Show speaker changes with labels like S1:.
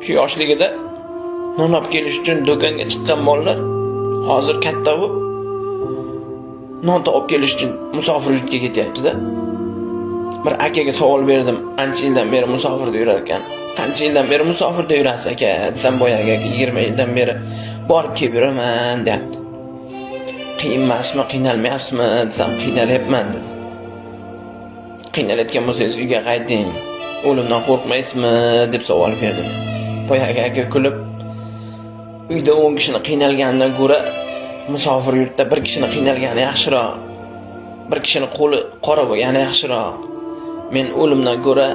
S1: Shu yoshligida non olib kelish uchun do'konga chiqqan bolalar hozir katta bo'lib non olib kelish uchun musofir yurtga ketyapti-da. Bir akaga savol berdim, ancha yildan beri musofirda yurar ekan. Qancha yildan beri musofirda yurasiz, aka, desam, boyagi aka 20 yildan beri borib kelib yuraman, deyapti. Qiyin emasmi, qiynalmayapsizmi, desam, qiynalyapman, dedi. Qiynalayotgan bo'lsangiz, uyga qayting. O'limdan qo'rqmaysizmi, deb savol berdim. Boyagi aka kulib, uyda 10 kishini qiynalganidan ko'ra musofir yurtda bir kishini qiynalgani yaxshiroq. Bir kishini qo'li qora bo'lgani yaxshiroq. Men o'limdan ko'ra